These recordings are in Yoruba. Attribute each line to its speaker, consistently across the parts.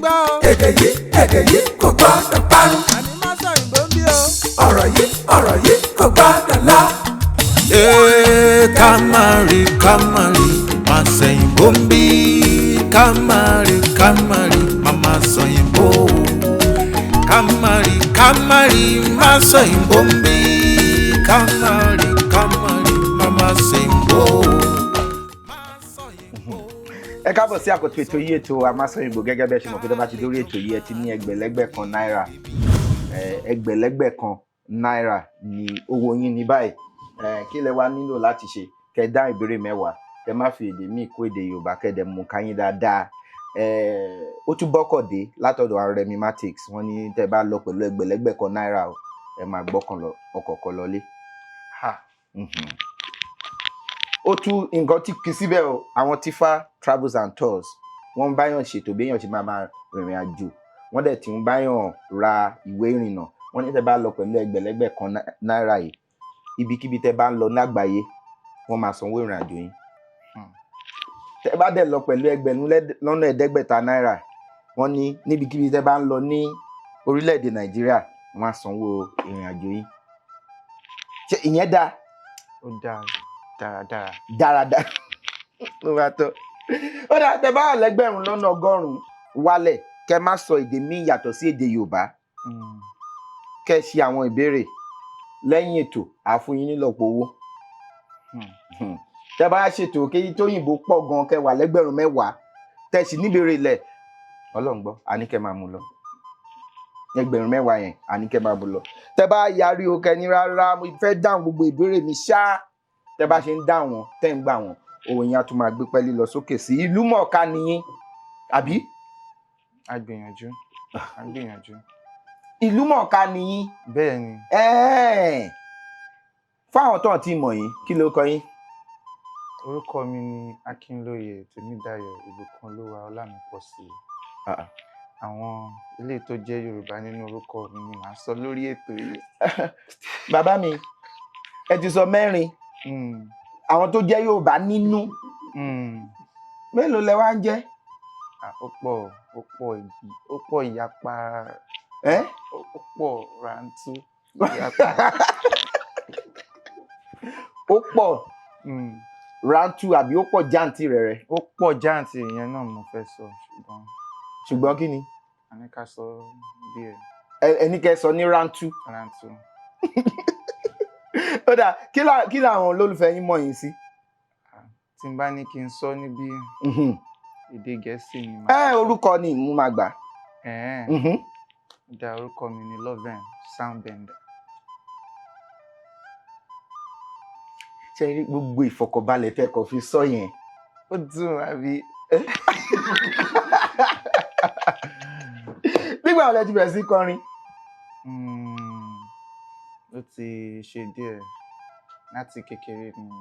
Speaker 1: gbọ́ o.
Speaker 2: Èdè yìí, èdè yìí kò gbọ́dọ̀ parun.
Speaker 1: Àní má sọ òyìnbó ń bí o.
Speaker 2: Ọ̀rọ̀ yìí, ọ̀rọ̀ yìí kò gbọ́dọ̀ lọ.
Speaker 3: Ee, ká má rí, ká má rí, má sẹ̀yìnbó ń bí. Ká má rí, ká má rí, má má sọ̀yìnbó. Ká má rí, ká má rí, má sọ̀yìnbó ń bí. Ká má rí, ká má rí, má má sẹ̀yìnbó. Má sọ̀yìnbó.
Speaker 4: Ẹ káàbọ̀ sí àkótó ètò yìí, ètò Amásọ̀yìnbó. Gẹ́gẹ́ bẹ́ẹ̀ ṣe mọ̀ pé tó bá ti dórí ètò yìí, ẹ ti ní ẹgbẹ̀lẹ́gbẹ̀ kan náírà. Ẹgbẹ̀lẹ́gbẹ̀ kan náírà ní owó yín ní báyìí. Kí lẹ wá nílò láti ṣe? Kẹ́ dá ìbéèrè 10, kẹ́ má fi èdè míì kó èdè Yorùbá, kẹ́ dẹ̀ mú káyín dáadáa. Ó tún bọ́kọ̀ dé látọ̀dọ̀ Remi Matics. Wọ́n ní tẹ́ bá lọ pẹ̀lú ẹgbẹ̀lẹ́gbẹ̀ kan náírà o, ẹ máa gbọ́kàn lọ ọkọ̀ kan lọlé.
Speaker 5: Ha.
Speaker 4: Ó tún nǹkan tí kì í síbẹ̀ o. Àwọn Tifa Travels and Tours, wọ́n ń báyàn ṣètò béèyàn ṣe máa máa rìnrìn àjò, wọ́n dẹ̀ ti ń báyàn ra ìwé ìrìnnà. Wọ́n ní tẹ́ bá lọ pẹ̀lú ẹgbẹ̀lẹ́gbẹ̀ kan náírà yìí, ibikíbi tẹ́ bá ń lọ lágbàáyé, wọ́n máa sanwó ìrìn àjò yín. Tẹ́ bá dẹ̀ lọ pẹ̀lú ẹgbẹ̀rún lọ́nà ẹ̀ẹ́dẹ́gbẹ̀ta náírà, wọ́n ní níbikíbi tẹ́ bá ń lọ ní orílẹ̀-èdè Nàìjíríà, wọ́n á sanwó ìrìn àjò yín. Ṣé ìyẹn dáa?
Speaker 5: Ó dáa dáradára.
Speaker 4: Dáradára ló bá tọ́. Ó dáa. Tẹ́ bá wà lẹ́gbẹ̀rún lọ́nà 100 wálẹ̀, kẹ́ má sọ èdè míì yàtọ̀ sí èdè Yorùbá, kẹ́ ṣe àwọn ìbéèrè, lẹ́yìn ètò àfún yín nílọ́pọ̀ owó. Tẹ́ bá ṣètò kéyí tóyìnbó pọ̀ gan, kẹ́ wà lẹ́gbẹ̀rún 10, tẹ́ sì níbèrè ilẹ̀, Ọlọ́run gbọ́, àní kẹ́ máa mú lọ. Ẹgbẹ̀rún 10 yẹn, àní kẹ́ máa mú lọ. Tẹ́ bá yarí o, kẹ́ ní rárá, mo fẹ́ dáhùn gbogbo ìbéèrè mi ṣá, tẹ́ bá ṣe ń dáhùn wọn, tẹ́ ń gbà wọn, owó yẹn á tún máa gbé pẹ́ẹ́lí lọ sókè sí. Ìlú mọ̀ọ́ká nìyín, àbí?
Speaker 5: A gbìyànjú, a gbìyànjú.
Speaker 4: Ìlú mọ̀ọ́ká nìyín.
Speaker 5: Bẹ́ẹ̀ ni.
Speaker 4: Ẹ̀ẹ́n. Fáwọn tó ń tí mọ̀ yín, kí ló kọ yín?
Speaker 5: Orúkọ mi ni Akínlóye Tèmídayọ̀ Ìbùkúnolúwa Ọlámipọ̀sí.
Speaker 4: Ah, ah.
Speaker 5: Àwọn ilé tó jẹ́ Yorùbá nínú orúkọ mi ni màá sọ lórí ètò yìí.
Speaker 4: Bàbá mi, ẹ ti sọ mẹ́rin àwọn tó jẹ́ Yorùbá nínú. Mélòó lẹ wá ń jẹ́?
Speaker 5: Ah, ó pọ̀, ó pọ̀, ó pọ̀ ìyapa.
Speaker 4: Ẹ́?
Speaker 5: Ó pọ̀ rántú ìyapa.
Speaker 4: Ó pọ̀ rántú àbí ó pọ̀ jáǹtì rẹ̀?
Speaker 5: Ó pọ̀ jáǹtì, ìyẹn náà mo fẹ́ sọ, ṣùgbọ́n
Speaker 4: Ṣùgbọ́n kí ni?
Speaker 5: A ní ká sọ díẹ̀.
Speaker 4: Ẹni kẹ́ sọ ní rántú.
Speaker 5: Rántú.
Speaker 4: Ó dà, kí làwọn olólùfẹ́ yín mọ̀ yín sí?
Speaker 5: Tí n bá ní kí n sọ níbí, èdè Gẹ̀ẹ́sì ni màá
Speaker 4: Ẹ
Speaker 5: fi sọ.
Speaker 4: orúkọ ni mo máa gbà.
Speaker 5: Ẹ̀ẹ́n. Dá orúkọ mi ní Loven Soundbender.
Speaker 4: Ṣe rí gbogbo ìfọ̀kànbalẹ̀ tẹ́ kàn fi sọ yẹn?
Speaker 5: Ó dùn, àbí?
Speaker 4: Nígbà wo lẹ ti bẹ̀rẹ̀ sí kọrin?
Speaker 5: Ó ti ṣe díẹ̀. Láti kékeré ni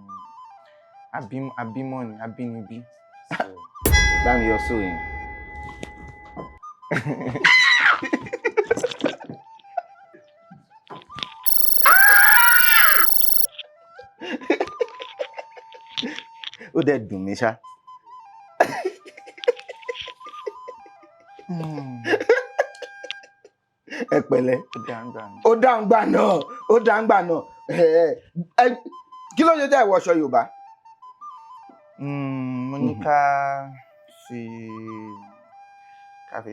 Speaker 5: abímọ ni abínibí. So,
Speaker 4: Bá mi yọ sóò yẹn. Ó dẹ̀ dùn mí ṣá. Ẹ pẹ̀lẹ́.
Speaker 5: Ó dá ń gbà ní.
Speaker 4: Ó dá ń gbà náà, ó dá ń gbà náà. Ẹ kí ló ṣe tẹ́ ẹ wọṣọ Yorùbá?
Speaker 5: Mo ní ká fi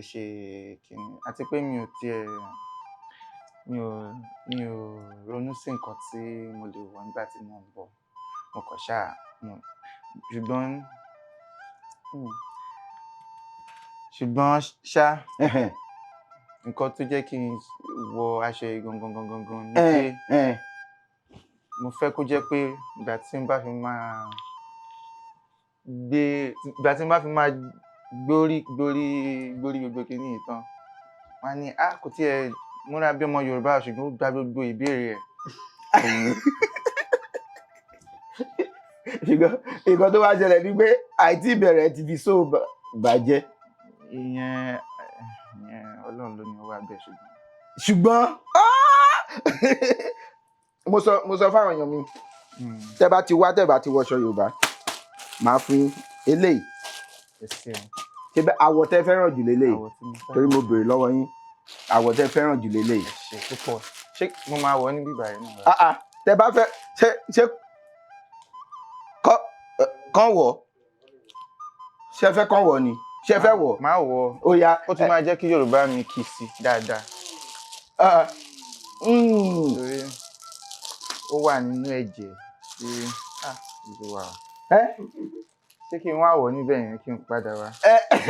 Speaker 5: ṣe kíni, àti pé mi ò tiẹ̀ mi ò ronú sí nǹkan tí mo lè wọ̀ nígbà tí mò ń bọ̀. Mo kàn ṣáà mo ṣùgbọ́n ṣá, nǹkan tó jẹ́ kí n wọ aṣọ yìí gangan gangan gangan ni pé mo fẹ́ kó jẹ́ pé ìgbà tí n bá fi máa gbórí gbórí gbórí gbogbo kiní yìí tán, wọ́n á ní, "Ah, kò tiẹ̀ múra bí ọmọ Yorùbá, ṣùgbọ́n ó gba gbogbo ìbéèrè ẹ̀."
Speaker 4: Ṣùgbọ́n nǹkan tó wá ṣẹlẹ̀ ni pé àìtí ìbẹ̀rẹ̀ ti fi sóò bàjẹ́.
Speaker 5: Ìyẹn Ọlọ́run ló ní ọwọ́ abẹ, ṣùgbọ́n.
Speaker 4: Ṣùgbọ́n mo sọ fáwọn èèyàn mi, tẹ́ bá ti wá, tẹ́ bá ti wọṣọ Yorùbá, màá fún yín eléyìí.
Speaker 5: Ẹ ṣeun.
Speaker 4: Ṣé bẹ́ẹ̀ àwọ̀ tẹ́ fẹ́ràn jù lélẹ̀?
Speaker 5: Àwọ̀ tí mo fẹ́ràn.
Speaker 4: Torí mo béèrè lọ́wọ́ yín, àwọ̀ tẹ́ fẹ́ràn jù lélẹ̀.
Speaker 5: Ẹ ṣé púpọ̀. Ṣé mo máa wọ̀ níbí báyìí náà?
Speaker 4: Ah ah, tẹ́ bá fẹ́ ṣe kán wọ̀, ṣe fẹ́ kán wọ̀ ni, ṣe fẹ́ wọ̀?
Speaker 5: Máa wọ̀.
Speaker 4: Ó yá.
Speaker 5: Ó tún máa jẹ́ kí Yorùbá mi kì í sí dáadáa. Torí ó wà nínú ẹ̀jẹ̀ tí ìlú wa. Ṣé kí n wá wọ̀ níbẹ̀ yẹn kí n padà wá?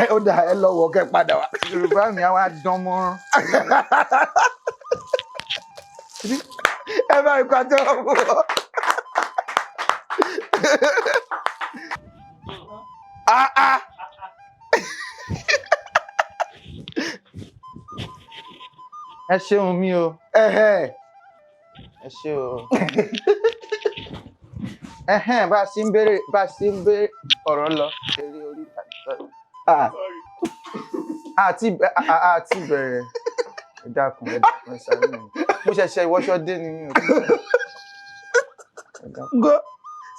Speaker 4: Ẹ ó dà, ẹ lọ wọ̀ kẹ́ padà wá.
Speaker 5: Yorùbá mi á wá dán mọ́rán.
Speaker 4: Ẹ bá ikú àti ọmọ. Ah ah.
Speaker 5: Ẹ ṣeun mi o.
Speaker 4: Ẹhẹ́.
Speaker 5: Ẹ ṣé o. Ẹhẹ́n, bá a ṣe ń béèrè bá a ṣe ń béèrè ọ̀rọ̀ lọ. Eré orí ìtàgé. Àti àti bẹ̀rẹ̀. Ẹ dákun, ẹ dákun, ẹ ṣàánú mi. Mo ṣẹ̀ṣẹ̀ ìwọṣọ dé ni mi ò. Ẹ dákun.
Speaker 4: Gbọ́,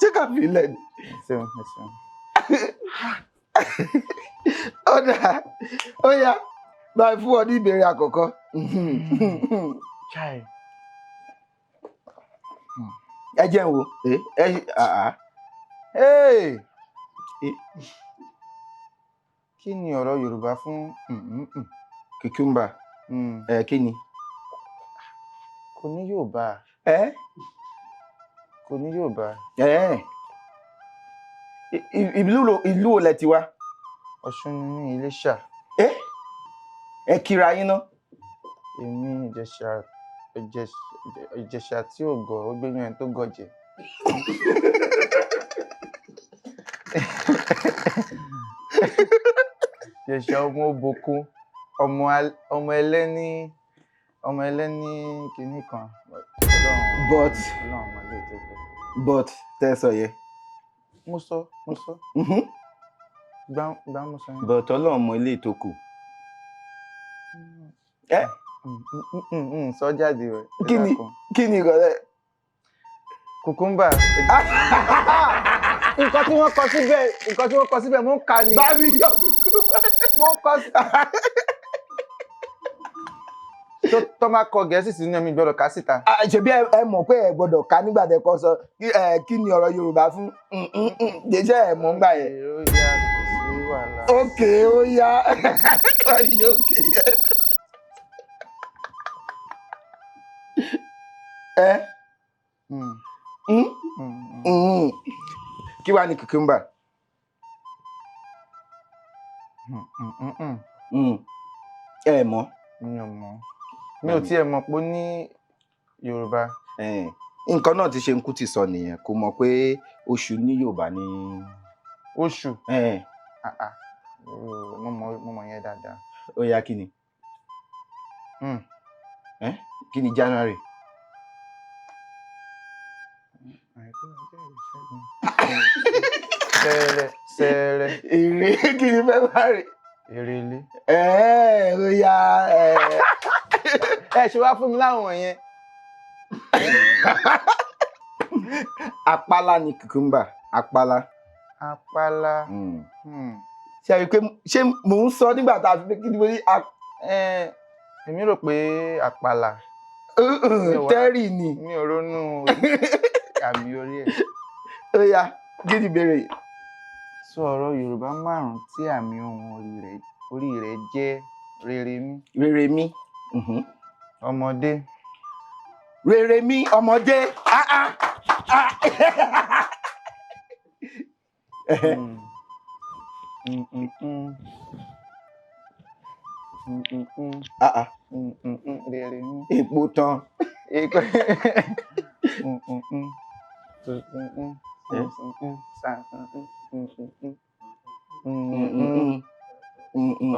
Speaker 4: ṣé kà fi ilẹ̀ ni?
Speaker 5: Ẹ ṣeun, ẹ ṣeun.
Speaker 4: Ó dà, ó yá, báyìí fún ọ ní ìbéèrè àkọ́kọ́.
Speaker 5: Chai.
Speaker 4: Ẹ jẹ́ n wo ẹ àá.
Speaker 5: Hey! Kí ni ọ̀rọ̀ Yorùbá fún
Speaker 4: Cucumber. Ẹ kí ni?
Speaker 5: Kò ní Yorùbá.
Speaker 4: Ẹ?
Speaker 5: Kò ní Yorùbá.
Speaker 4: Ẹ ìlú wo lẹ ti wá?
Speaker 5: Ọ̀ṣun ni mí, Iléṣà.
Speaker 4: Ẹ ẹ kíra yín ná.
Speaker 5: Èmi Ìjẹ̀ṣà, Ìjẹ̀ṣà tí ò gọ̀, ó gbénú ẹni tó gọ̀ jẹ. Ìjẹ̀ṣà ọmọ òbòkun, ọmọ ẹlẹ́ni, ọmọ ẹlẹ́ni kinní kan.
Speaker 4: But
Speaker 5: Ọlọ́run ọmọ ilé tó gbọ́.
Speaker 4: But tẹ́ sọ yẹ.
Speaker 5: Mo sọ, mo sọ. Gbá gbá mo sọ yẹn.
Speaker 4: But Ọlọ́run mọ ilé tó kù. Ẹ
Speaker 5: Sọ jáde rẹ̀.
Speaker 4: Kí ni kí ni ìrọ̀lẹ́?
Speaker 5: Kùkúmbà. Nǹkan tí wọ́n kọ síbẹ̀, nǹkan tí wọ́n kọ síbẹ̀, mo ń kà ní.
Speaker 4: Bá mi yọ kùkúmbà.
Speaker 5: Mo ń kọ sí. Tó máa kọ Gẹ̀ẹ́sì sínú ẹ̀mí gbọ́dọ̀ ká síta.
Speaker 4: Ṣebí ẹ mọ̀ pé ẹ gbọ́dọ̀ ká nígbà tẹ́ kọ́ sọ kí ni ọ̀rọ̀ Yorùbá fún jẹ́jẹ́ ẹ mọ̀ ńgbà yẹn.
Speaker 5: Ó yá, kò sí wàhálà.
Speaker 4: Ókè, ó yá. Ókè. Ẹ kí wàá ní cucumber? Ẹ mọ̀.
Speaker 5: Mi ò mọ̀. Mi ò tiẹ̀ mọ̀ pé ó ní Yorùbá.
Speaker 4: Nǹkan náà ti ṣe ń kú ti sọ nìyẹn, kò mọ̀ pé oṣù ní Yorùbá ní.
Speaker 5: Oṣù. Mo mọ̀ yẹn dáadáa.
Speaker 4: Ó yá, kí ni? Kí ni January?
Speaker 5: Sẹ́rẹ̀ sẹ́rẹ̀.
Speaker 4: Èrè kí ni February?
Speaker 5: Èrèlé.
Speaker 4: Ó yá.
Speaker 5: Ẹ ṣe wá fún mi láwọn yẹn.
Speaker 4: Apala ni cucumber. Apala.
Speaker 5: Apala.
Speaker 4: Ṣe rí i pé ṣé mò ń sọ nígbà tá a fi kí ni mo ní.
Speaker 5: Èmi rò pé àpàlà.
Speaker 4: Tẹ́rì ni.
Speaker 5: Mi ò ronú àmì orí ẹ̀.
Speaker 4: Ó yá, kí ni ìbéèrè yìí?
Speaker 5: Sọ ọ̀rọ̀ Yorùbá márùn-ún tí àmì ohùn orí rẹ̀ jẹ́ rere mí.
Speaker 4: Rere mí.
Speaker 5: Ọmọdé.
Speaker 4: Rere mí ọmọdé. Ah ah. Ah. Ah ah.
Speaker 5: Rere mí.
Speaker 4: Epo tán.
Speaker 5: Èkó.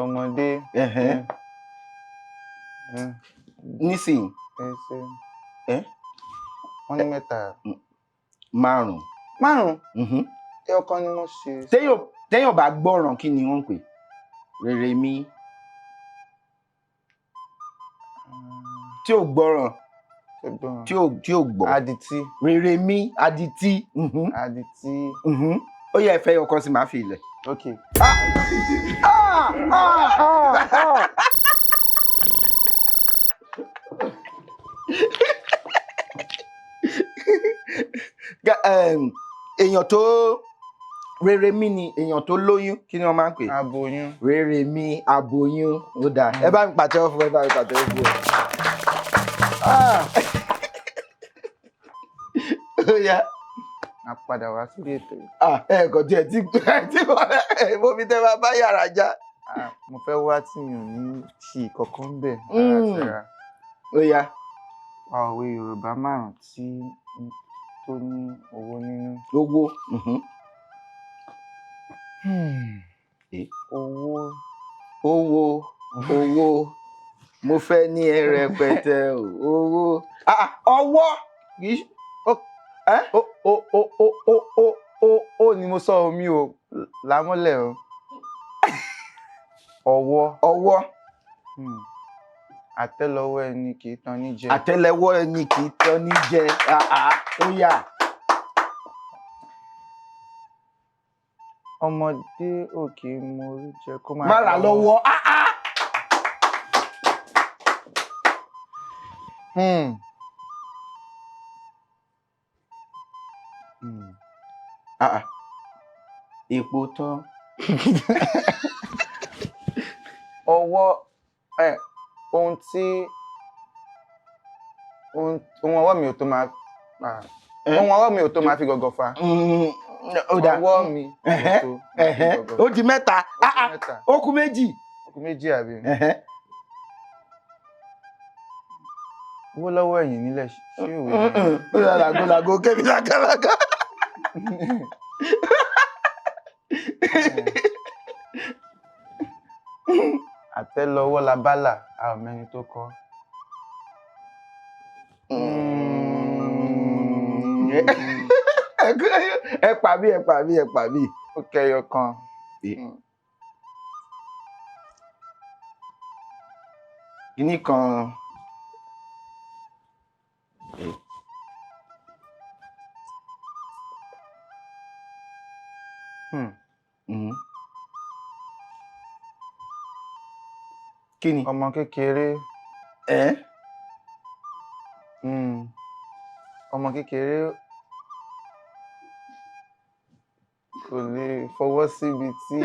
Speaker 5: Ọmọdé.
Speaker 4: Nísìnyí.
Speaker 5: Wọ́n ní mẹ́ta.
Speaker 4: Márùn-ún.
Speaker 5: Márùn-ún? Ẹyọkan ni mo ṣe.
Speaker 4: Téèyàn bá gbọ́ràn, kí ni wọ́n ń pè? Rere mí. Tí ò gbọ́ràn. Tí ò gbọ́.
Speaker 5: Adití.
Speaker 4: Rere mí, adití.
Speaker 5: Adití.
Speaker 4: Ó yẹ ẹ fẹ́ ọkọ sí, màá fi ilẹ̀.
Speaker 5: Ok.
Speaker 4: Èèyàn tó rere mí ni èèyàn tó lóyún, kí ni wọ́n máa ń pè?
Speaker 5: Aboyún.
Speaker 4: Rere mi, aboyún. Ó dáa, ẹ bá mi pàtẹ́wọ́ fún ẹ, bá mi pàtẹ́wọ́ fún ẹ. Ah. Ó yá.
Speaker 5: A padà wá sórí ètò yìí.
Speaker 4: Ah, ẹ kò tiẹ̀ tí tí mo fi tẹ́ máa bá yàrá já.
Speaker 5: Ah, mo fẹ́ wá tí mi ò ní ṣì kankan bẹ̀ rárá tẹ́ra.
Speaker 4: Ó yá.
Speaker 5: Pa òwe Yorùbá márùn-ún tí tó ní owó nínú.
Speaker 4: Owó.
Speaker 5: Owó.
Speaker 4: Owó, owó, mo fẹ́ ní ẹ rẹpẹtẹ o, owó. Ah, ọwọ́ kì í ẹ́?
Speaker 5: O o o o o o o o ni mo sọ omi o lámọ́lẹ̀ o. Ọwọ́.
Speaker 4: Ọwọ́.
Speaker 5: Àtẹ́lẹwọ́ ẹni kì í tan ní jẹ.
Speaker 4: Àtẹ́lẹwọ́ ẹni kì í tan ní jẹ. Ó yá.
Speaker 5: Ọmọdé ò kì í morí jẹ kó
Speaker 4: má rà lọ́wọ́. Epo tán.
Speaker 5: Ọwọ́ ẹ ohun tí ohun ọwọ́ mi ò tó máa ohun ọwọ́ mi ò tó máa fi gọ̀gọ̀ fa. Ọwọ́ mi ò tó máa fi gọ̀gọ̀ fa.
Speaker 4: Ó di mẹ́ta. Ó kù méjì.
Speaker 5: Ó kù méjì àbí. Owó lọ́wọ́ ẹ̀yìn nílẹ̀ ṣé òwe ni.
Speaker 4: Ó yà làgòlàgò kébí lágàlágà.
Speaker 5: Àtẹ́lẹwọ́ la bálà, a ò mẹ́ni tó kọ́.
Speaker 4: Ẹ pa mí, ẹ pa mí, ẹ pa mí.
Speaker 5: Ó kẹyọ kan.
Speaker 4: Kíní kan. Kí ni?
Speaker 5: Ọmọ kékeré. Ọmọ kékeré kò lè fọwọ́ síbi tí.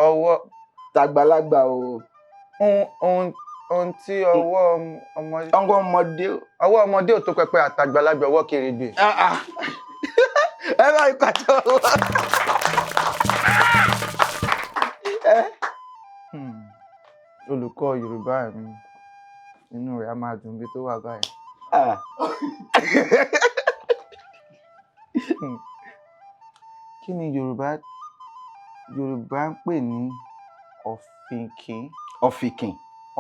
Speaker 5: Ọwọ́.
Speaker 4: Tàgbàlagbà o.
Speaker 5: Ohun tí ọwọ́ ọmọdé.
Speaker 4: Ọwọ́ ọmọdé.
Speaker 5: Ọwọ́ ọmọdé ò tó pẹpẹ àtàgbàlagbà ọwọ́ kèrègbè.
Speaker 4: Ẹ bá mi pàtó.
Speaker 5: Olùkọ́ Yorùbá mi, inú rẹ̀ á máa dùn bí tó wà báyìí. Kí ni Yorùbá ń pè ní ọ̀fìnkìn?
Speaker 4: Ọ̀fìnkìn.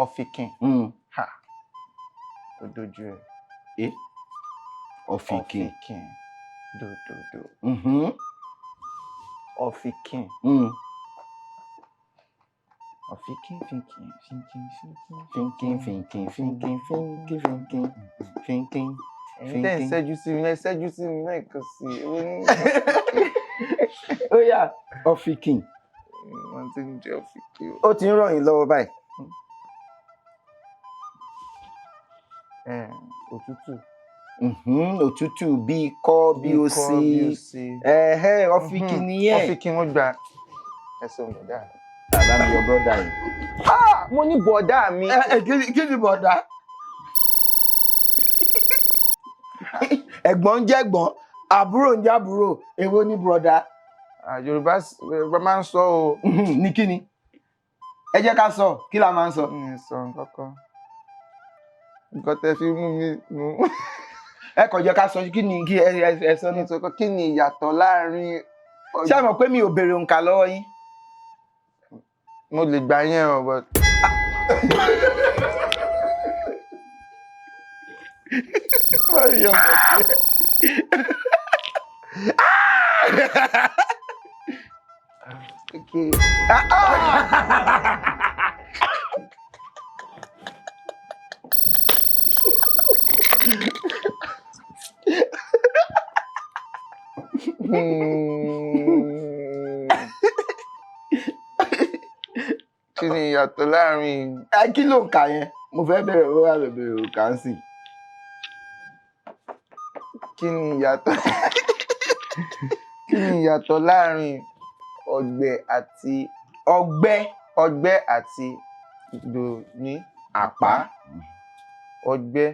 Speaker 5: Ọ̀fìnkìn. Ha! Ó dojú ẹ̀.
Speaker 4: Ọ̀fìnkìn.
Speaker 5: Ọ̀fìnkìn. Dòdòdò. Ọ̀fìnkìn. Ọ̀fìnkìn fìnkìn fìnkìn
Speaker 4: fìnkìn fìnkìn fìnkìn fìnkìn fìnkìn fìnkìn.
Speaker 5: Ẹ̀yin tẹ́ ń ṣẹ́jú sí mi, ẹ ṣẹ́jú sí mi lẹ́ẹ̀kan sí i.
Speaker 4: Ó yá, ọ̀fìnkìn.
Speaker 5: Wọ́n ti ń jẹ ọ̀fìnkìn.
Speaker 4: Ó ti ń ràn yín lọ́wọ́ báyìí.
Speaker 5: Òtútù.
Speaker 4: Òtútù bíi kọ́ bí ó sí. Ọ̀fìnkìn nìyẹn.
Speaker 5: Ọ̀fìnkìn wọ́n gba ẹ̀sùn bọ̀dá.
Speaker 4: Bàbá mi yọ bọ́dà yìí.
Speaker 5: Mo ní bọ̀dá mi.
Speaker 4: Kí ni bọ̀dá? Ẹ̀gbọ́n ń jẹ́gbọ́n, àbúrò ń jábúrò, èwo ni bọ̀dá?
Speaker 5: Yorùbá máa ń sọ o.
Speaker 4: Ní kí ni? Ẹ jẹ́ ká sọ, kí la máa ń sọ?
Speaker 5: Mi ò sọ nǹkan kan. Nǹkan tẹ fi mú mi nù.
Speaker 4: Ẹ kàn jẹ́ ká sọ kí ni kí ẹ sọ ní.
Speaker 5: Kí ni ìyàtọ̀ láàárín.
Speaker 4: Ṣé ẹ mọ̀ pé mi ò béèrè òǹkà lọ́wọ́ yín?
Speaker 5: Mo lè gbà yẹn o, but.
Speaker 4: Okay.
Speaker 5: Hmm. Kí ni ìyàtọ̀ láàrin
Speaker 4: Ẹ kí ló ń kà yẹn? Mo fẹ́ bẹ̀rẹ̀, ó wà bẹ̀rẹ̀ òǹkà ń sìn.
Speaker 5: Kí ni ìyàtọ̀ kí ni ìyàtọ̀ láàrin ọ̀gbẹ́ àti
Speaker 4: Ọgbẹ́.
Speaker 5: Ọgbẹ́ àti ìdòní
Speaker 4: Àpá.
Speaker 5: Ọgbẹ́,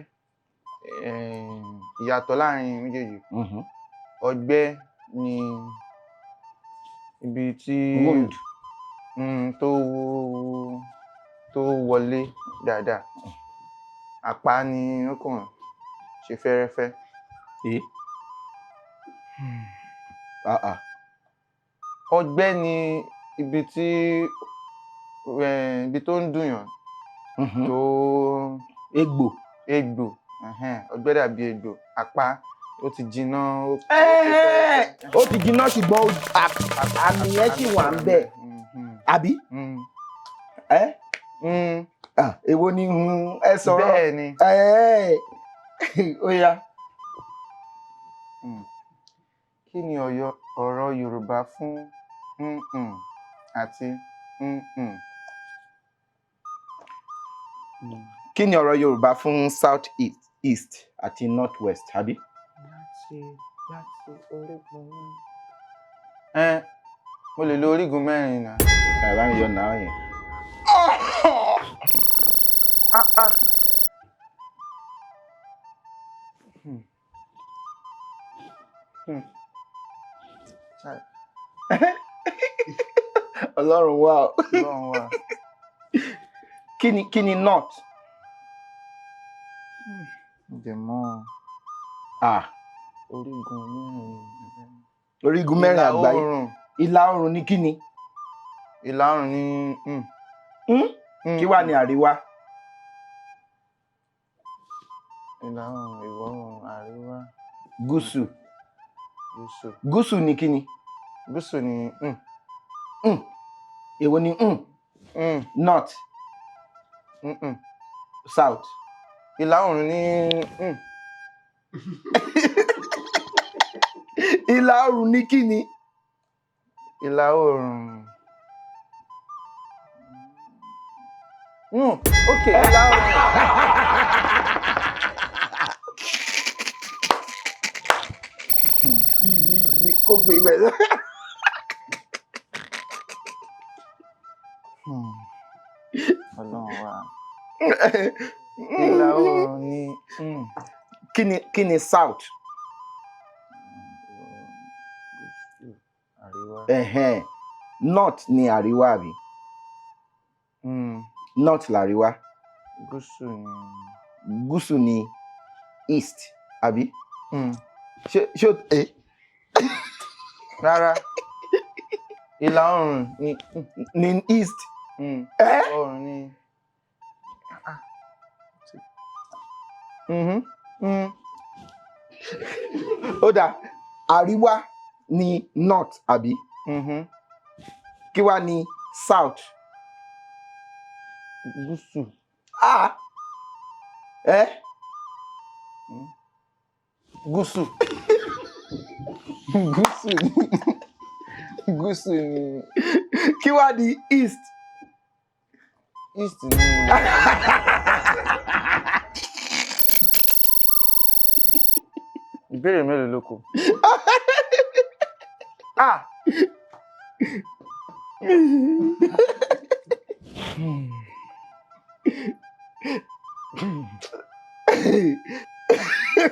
Speaker 5: ìyàtọ̀ láàrin méjèèjì. Ọgbẹ́ ni ibi tí
Speaker 4: Wound.
Speaker 5: Tó wọlé dáadáa. Àpá ni ó kàn ṣe fẹ́rẹ́fẹ́.
Speaker 4: Eh? Ah ah.
Speaker 5: Ọgbẹ́ ni ibi tí ibi tó ń dùnyàn tó
Speaker 4: Egbò.
Speaker 5: Egbò, ẹhẹ́n, ọgbẹ́ dàbí egbò. Àpá ó ti jiná, ó ṣe
Speaker 4: Ẹ́ẹ̀,
Speaker 5: fẹ́rẹ́fẹ́.
Speaker 4: ó ti jiná, ṣùgbọ́n àmì yẹn sì wà ń bẹ̀. Àbí? Ẹ́? Ah, èwo ni ẹ sọ̀rọ̀?
Speaker 5: Bẹ́ẹ̀ ni.
Speaker 4: Ẹ́ẹ̀, ó yá.
Speaker 5: Kí ni ọ̀rọ̀ Yorùbá fún mm àti mm?
Speaker 4: Kí ni ọ̀rọ̀ Yorùbá fún south east, east àti north west, àbí?
Speaker 5: Láti orígun mẹ́rin. Ẹ mo lè lo orígun mẹ́rin náà.
Speaker 4: Ẹ bá mi yọ náà yẹn.
Speaker 5: Ah ah. Hmm. Hmm. Chai,
Speaker 4: Ọlọ́run wà o.
Speaker 5: Ọlọ́run wà.
Speaker 4: Kí ni north?
Speaker 5: Ǹjẹ́ mọ́
Speaker 4: Ah,
Speaker 5: orígun mẹ́rin.
Speaker 4: Orígun mẹ́rin
Speaker 5: Ìlà
Speaker 4: àgbáyé.
Speaker 5: oòrùn.
Speaker 4: Ìlà oòrùn ní kí ni?
Speaker 5: Ìlà oòrùn ní
Speaker 4: Hmm? Kí wà ní àríwá?
Speaker 5: Ìlà oòrùn, ìwọ̀ oòrùn, àríwá,
Speaker 4: Gúúsù.
Speaker 5: Gúúsù.
Speaker 4: Gúúsù ní kí ni?
Speaker 5: Gúúsù ní
Speaker 4: Èwo ni North, south.
Speaker 5: Ìlà oòrùn ní
Speaker 4: Ìlà oòrùn ní kí ni?
Speaker 5: Ìlà oòrùn. Ok, ìlà oòrùn.
Speaker 4: Kó gbé ibẹ̀.
Speaker 5: Ọlọ́run wa. Ìlà oòrùn ní
Speaker 4: Kí ni south?
Speaker 5: Gúúsù, àríwá.
Speaker 4: Ẹ̀hẹ́n. North ni àríwá, àbí? North làríwá.
Speaker 5: Gúúsù ní.
Speaker 4: Gúúsù ni east, àbí? Ṣé o ẹ
Speaker 5: Rárá. Ìlà oòrùn ní
Speaker 4: ní east? Ẹ́?
Speaker 5: Ìlà oòrùn ní. Ah. Mhm.
Speaker 4: Ó dáa, àríwá ni north, àbí?
Speaker 5: Mhm.
Speaker 4: Kí wá ní south?
Speaker 5: Gúúsù.
Speaker 4: Ah, ẹ
Speaker 5: Gúúsù. Gúúsù ní. Gúúsù ní.
Speaker 4: Kí wá ní east?
Speaker 5: East ní. Ìbéèrè mélòó ló kù? Ah!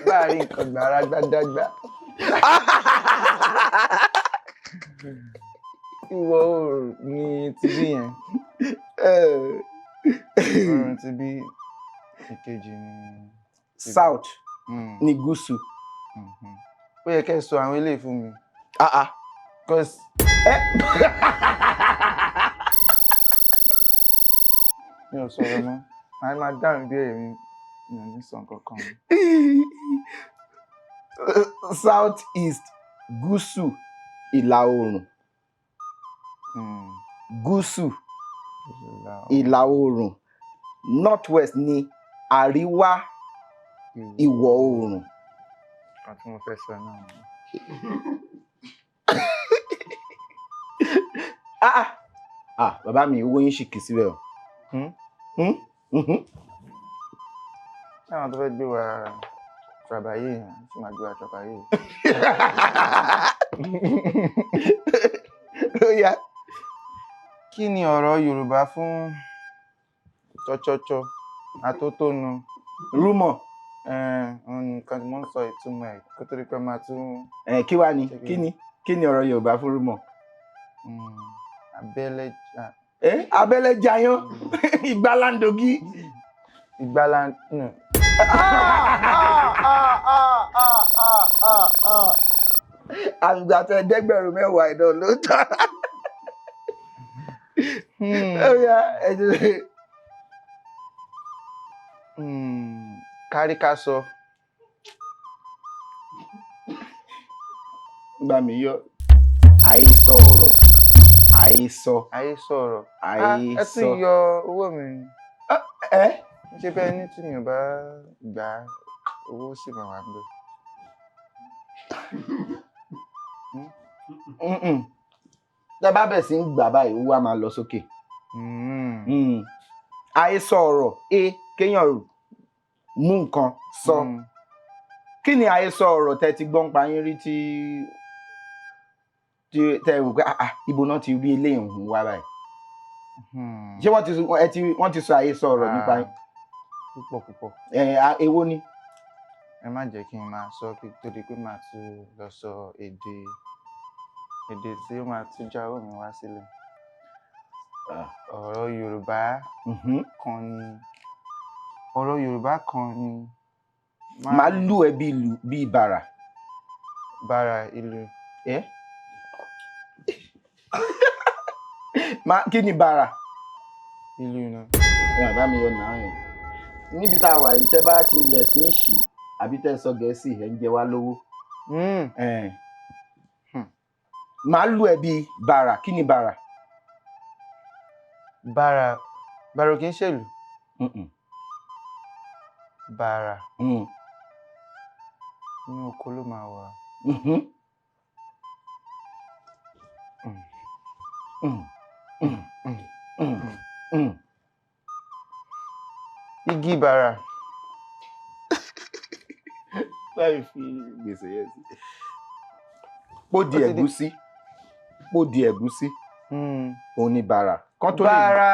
Speaker 5: Láàárín nǹkan gbàrà gbàdàgbà. Ìwọ̀ oòrùn ní tibí yẹn. Oòrùn tibí, ìkejì ní tibí.
Speaker 4: South ní gúúsù.
Speaker 5: Ó yẹ kẹ́ ẹ sọ àwọn eléyìí fún mi.
Speaker 4: Ah ah.
Speaker 5: Cause mi ò sọ̀rọ̀ mọ́. Màá máa dáhùn ìbéèrè mi. Mi ò ní sọ nǹkan kan.
Speaker 4: South east, gúúsù ìlà oòrùn. Gúúsù ìlà oòrùn. North west ní àríwá ìwọ̀ oòrùn.
Speaker 5: Nǹkan tí mo fẹ́ sọ náà ni.
Speaker 4: Ah ah ah, bàbá mi, owó yín sì kì í síbẹ̀ o.
Speaker 5: Hmm?
Speaker 4: Hmm? Mhm.
Speaker 5: Ṣé àwọn tó fẹ́ gbé wa travailler yẹn ṣì máa gbé wa travailler?
Speaker 4: Ó yá.
Speaker 5: Kí ni ọ̀rọ̀ Yorùbá fún chọ́chọ́chọ́ atótónu?
Speaker 4: Rumour.
Speaker 5: Òun nìkan tí mo ń sọ ìtumọ̀ ẹ̀ kó tó di pé máa tún.
Speaker 4: Ẹ kí wá ni kí ni ọ̀rọ̀ Yorùbá fún rumour?
Speaker 5: Abẹ́lẹ̀.
Speaker 4: Ẹ abẹ́lẹ̀ jayán ìgbàlandogi.
Speaker 5: Ìgbàlá no.
Speaker 4: Àgbà tẹ 10,000 ìdán ló tán. Ó yá, ẹ jẹ́.
Speaker 5: Kárí ká sọ.
Speaker 4: Gbà mí yọ àhesọ ọ̀rọ̀, àhesọ.
Speaker 5: Àhesọ ọ̀rọ̀. Ah, ẹ
Speaker 4: Àhesọ.
Speaker 5: tún yọ owó mi.
Speaker 4: Ẹ.
Speaker 5: Ṣé bẹ́ẹ̀ ní tí mi ò bá gbà á, owó sì máa wà níbẹ̀.
Speaker 4: Mm-mm. Tẹ bá bẹ̀ sí ń gbà báyìí, owó á máa lọ sókè. Àhesọ ọ̀rọ̀, e kéèyàn mú nǹkan sọ. Kí ni àhesọ ọ̀rọ̀ tẹ ti gbọ́n pa yín rí tí tẹ rò pé, "Ah ah, ibo náà ti rí eléyìí hùn wá báyìí"? Ṣé wọ́n ti sọ ẹ ti wọ́n ti sọ àhesọ ọ̀rọ̀ nípa yín?
Speaker 5: Púpọ̀ púpọ̀.
Speaker 4: Ẹ èwo ni?
Speaker 5: Ẹ má jẹ́ kí n máa sọ kí tó di pé màá tún lọ sọ èdè tí ó máa tún já owó mi wá sílẹ̀. Ọ̀rọ̀ Yorùbá kan ni, ọ̀rọ̀ Yorùbá kan ni.
Speaker 4: Màá lù ẹ́ bí ìlù bí bàrà.
Speaker 5: Bàrà ìlù.
Speaker 4: Ẹ má kí ni bàrà?
Speaker 5: Ìlù náà.
Speaker 4: Ẹ bàbá mi yọ nàá yẹn níbi tá a wà yìí, tẹ bá ti rẹ̀ sí ń ṣì àbí tẹ sọ Gẹ̀ẹ́sì, ẹ ń jẹ wá lówó. Ẹ̀. Màá lù ẹ́ bí bàrà, kí ni bàrà?
Speaker 5: Bàrà, bàrà ò kì í ṣèlù.
Speaker 4: Mm-mm.
Speaker 5: Bàrà. Inú oko ló máa wà.
Speaker 4: Mm. Mm. Mm. Mm. Mm.
Speaker 5: Igi bàrà.
Speaker 4: Láì fi gbèsè yẹn sí. Pó di
Speaker 5: Ó ti di-
Speaker 4: ẹ̀gúsí. Pó di ẹ̀gúsí. Òun ni bàrà. Kán tó lè.
Speaker 5: Bàrà.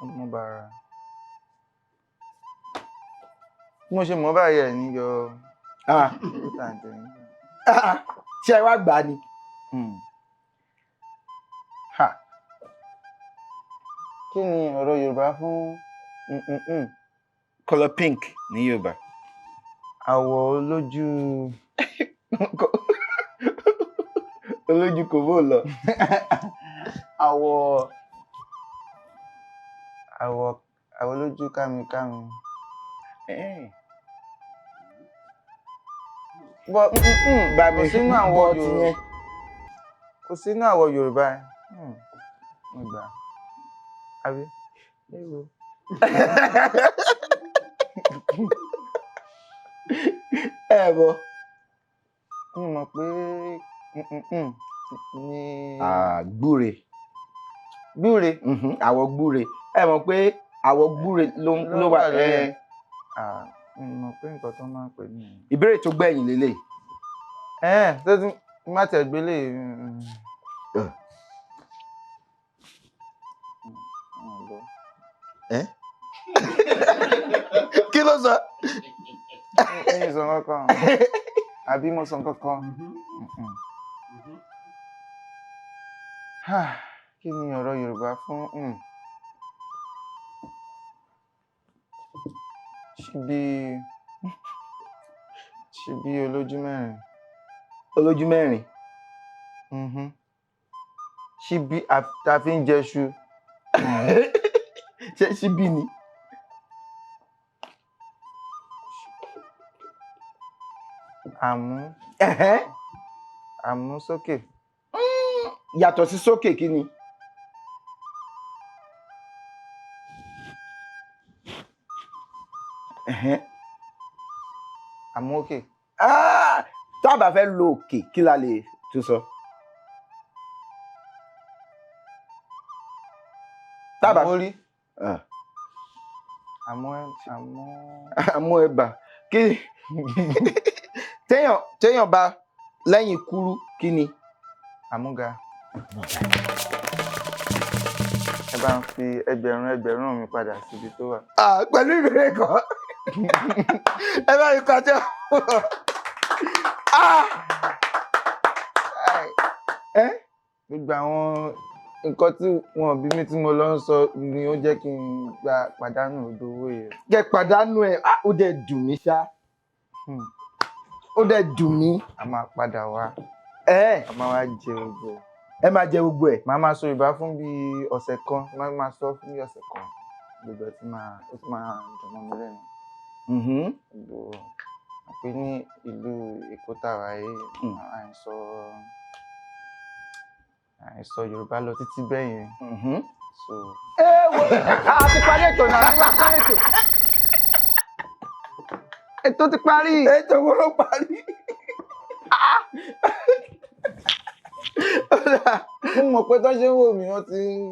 Speaker 5: Ọmọ bàrà. Bí mo ṣe mọ̀ báyìí ẹ̀ ní yọ.
Speaker 4: Ah. Ah. Ṣé ẹ wá gbà á ni?
Speaker 5: Ha. Kí ni ọ̀rọ̀ Yorùbá fún mm-mm-mm?
Speaker 4: Colour pink ní Yorùbá.
Speaker 5: Àwọ̀ olójú.
Speaker 4: Olójú kò bó lọ.
Speaker 5: Àwọ̀ olójú kámikámi. Bọ́
Speaker 4: Bá mi
Speaker 5: kò sínú àwọ̀
Speaker 4: bọ́ ti
Speaker 5: Yorùbá.
Speaker 4: yẹn.
Speaker 5: Kò sínú àwọ̀ Yorùbá. Mo gbà. Àbí? Ewo.
Speaker 4: Ẹ bọ.
Speaker 5: Mi mọ̀ pé ní.
Speaker 4: Ah, gbúre.
Speaker 5: Gbúre.
Speaker 4: Mhm, àwọ̀ gbúre. Ẹ mọ̀ pé àwọ̀ gbúre ló wà.
Speaker 5: Lórí ẹ̀.
Speaker 4: Ẹ.
Speaker 5: Ah, mi mọ̀ pé nǹkan tó máa ń pè nìyẹn.
Speaker 4: Ìbéèrè tó gbẹ̀yìn lélẹ̀.
Speaker 5: Ẹ tó tún má tẹ̀ gbélé.
Speaker 4: Ẹ? Kí ló sọ?
Speaker 5: Mi ò sọ kankan. Àbí mo sọ kankan? Kí ni ọ̀rọ̀ Yorùbá fún ṣíbí olójú mẹ́rin?
Speaker 4: Olójú mẹ́rin.
Speaker 5: Mhm. Ṣíbí ta fi ń jẹṣu.
Speaker 4: Ṣé ṣíbí ni?
Speaker 5: Àmú.
Speaker 4: Ẹ̀hẹ́.
Speaker 5: Àmú sókè.
Speaker 4: Yàtọ̀ sí sókè, kí ni? Ẹ̀hẹ́.
Speaker 5: Àmú òkè.
Speaker 4: Ah! Tá a bá fẹ́ lo òkè, kí la lè tún sọ? Tá a bá
Speaker 5: Àmórí.
Speaker 4: Ah,
Speaker 5: Àmọ́ àmọ́.
Speaker 4: Àmú ẹ̀bà kí téèyàn bá lẹ́yìn kúrú, kí ni?
Speaker 5: Àmúga. Ẹ bá ń fi ẹgbẹ̀rún ẹgbẹ̀rún mi padà síbi tó wà.
Speaker 4: Ah, pẹ̀lú ìbéèrè kan, ẹ bá mi kọjá. Ah! Ẹ
Speaker 5: Gbogbo àwọn nǹkan tí wọn bí mi tí mo lọ ń sọ ni ó jẹ́ kí n gba pàdánù odò owó yẹn.
Speaker 4: Jẹ́ pàdánù ẹ̀. Ah, ó dẹ̀ dùn mí ṣá. Ó dẹ̀ dùn mí.
Speaker 5: A máa padà wá.
Speaker 4: Ẹ
Speaker 5: A máa wá jẹ gbogbo ẹ̀.
Speaker 4: Ẹ máa jẹ gbogbo ẹ̀.
Speaker 5: Màá máa sọ Yorùbá fún bí ọ̀sẹ̀ kan. Màá máa sọ fún bí ọ̀sẹ̀ kan. Gbogbo ẹ̀ ti máa, ó ti máa dùn mọ́ mi lẹ́nu. Gbogbo pé ní ìlú Èkó tàwa yìí, à ń sọ Yorùbá lọ títí bẹ́ẹ̀ yẹn. So
Speaker 4: Ẹ wo, a ti parí ètò náà, a ti parí ètò.
Speaker 5: Ètò ti parí.
Speaker 4: Ètò wo ló parí?
Speaker 5: Mo mọ̀ pé tó ṣe ń wò mí, wọ́n ti ń.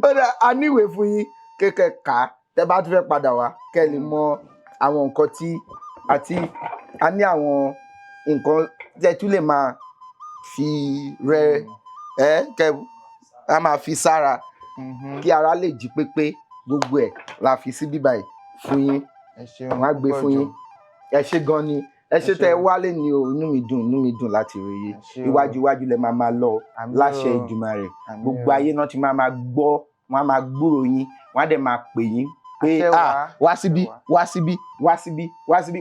Speaker 4: Ó dà, a níwèé fún yín kékeré ká tẹ bá tún fẹ́ padà wá, kẹ́ lè mọ àwọn nǹkan tí àti a ní, àwọn nǹkan tẹ́ tún lè máa fi rẹ ẹ, kẹ́ a máa fi sára kí ara lè jí pépé. Gbogbo ẹ̀ la fi sí bíbá yìí fún yín.
Speaker 5: Ẹ ṣeun
Speaker 4: Wọ́n á gbé
Speaker 5: púpọ̀
Speaker 4: fún
Speaker 5: jù.
Speaker 4: yín. Ẹ ṣé gan ni, ẹ ṣé
Speaker 5: Ẹ
Speaker 4: tẹ́
Speaker 5: ṣeun.
Speaker 4: wálé ni o. Inú mi dùn, inú mi dùn láti rí yín.
Speaker 5: Ẹ ṣé o.
Speaker 4: Iwájú iwájú lẹ máa máa lọ
Speaker 5: Àmín
Speaker 4: láṣẹ
Speaker 5: o.
Speaker 4: Èdùmàrè.
Speaker 5: Àmín
Speaker 4: Gbogbo
Speaker 5: o.
Speaker 4: ayé náà ti máa máa gbọ́, wọ́n á máa gbúrò yín, wọ́n á dẹ̀ máa pè yín pé
Speaker 5: Àṣẹ
Speaker 4: ah,
Speaker 5: wá.
Speaker 4: wá síbí,
Speaker 5: Àṣẹ wá.
Speaker 4: wá síbí, wá síbí, wá síbí,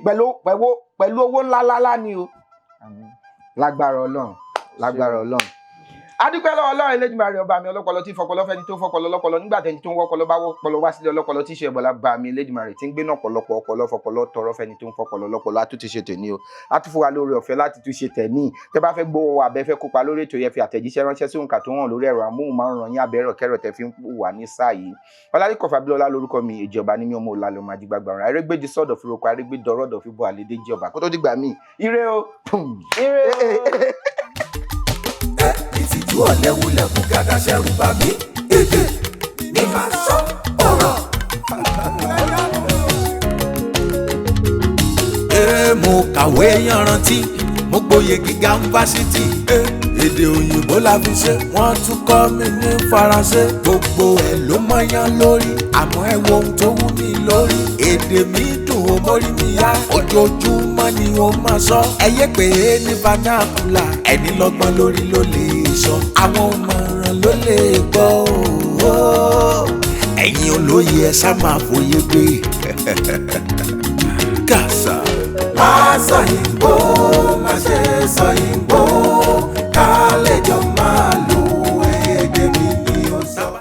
Speaker 4: pẹ̀lú owó ńláńlá ni o.
Speaker 5: Àmín.
Speaker 4: Lágbára Ọlọ́run, lágbára Ọlọ́run. Adúpẹ́ lọ́wọ́ Ọlọ́run Elédùmarè, ọba mi ọlọ́pọlọ tí fọpọlọ fẹ́ni tó fọpọlọ lọ́pọlọ nígbà tẹni tó ń wọ́pọlọ bá wọ́pọlọ wá sílé ọlọ́pọlọ tí ṣe ẹ̀bọ̀lá bá mi Elédùmarè tí ń gbé náà pọ̀lọpọ̀ ọpọlọ fọpọlọ tọrọ fẹ́ni tó ń fọpọlọ lọ́pọlọ. A tún ti ṣe tèmi o, a tún fún wa lórí ọ̀fẹ́ láti tún ṣe tẹ̀mí. Tẹ́ bá fẹ́ gbowó wa, abẹ́ fẹ́ kópa lórí ètò yẹn, fi àtẹ̀jíṣẹ́ ránṣẹ́ sí òǹkà tó hàn lórí ẹ̀rọ amóhùnmáwòrán yín, abẹ́rọ̀ kẹ́rọ̀ tẹ́ fi ń wà ní sáà yìí. Ọlálẹ́kọ̀ Fábílọ́lá lórúkọ mi, ìjọba ní mi, ọmọ òlàlọ́ máa jí gbàgbà ọ̀run àrégbèjì sọ̀dọ̀ fi roko àrégbèdọ̀rọ̀dọ̀ fi bọ́ àlédè jọba kó tó dìgbà míì. Ire o. Pum.
Speaker 5: Ire o.
Speaker 2: Ìtìjú ọ̀lẹ́wulẹ̀ kù gàdá ṣẹ̀rù bà mí. Èdè ní máa sọ ọ̀rọ̀.
Speaker 3: Ee, mo kàwé yanrantí, mo gboyè gíga ń fásitì. Èdè òyìnbó la fi ṣe, wọ́n tún kọ́ mi ní faransé. Gbogbo ẹ̀ ló mọyán lórí, àmọ́ ẹ wo ohun tó wú mi lórí. Èdè mi dùn ó mórí mi yá, ojoojúmọ́ ni ó máa sọ. Ẹ yé pé ní vernacular, ẹni lọ́gbọ́n lórí ló lè sọ. Àwọn ọmọràn ló lè gbọ́ o. Ẹ̀yin olóye, ẹ sá máa fòye gbé. Kàṣà.
Speaker 2: Má sọ yìnbó, má ṣe sọ yìnbó.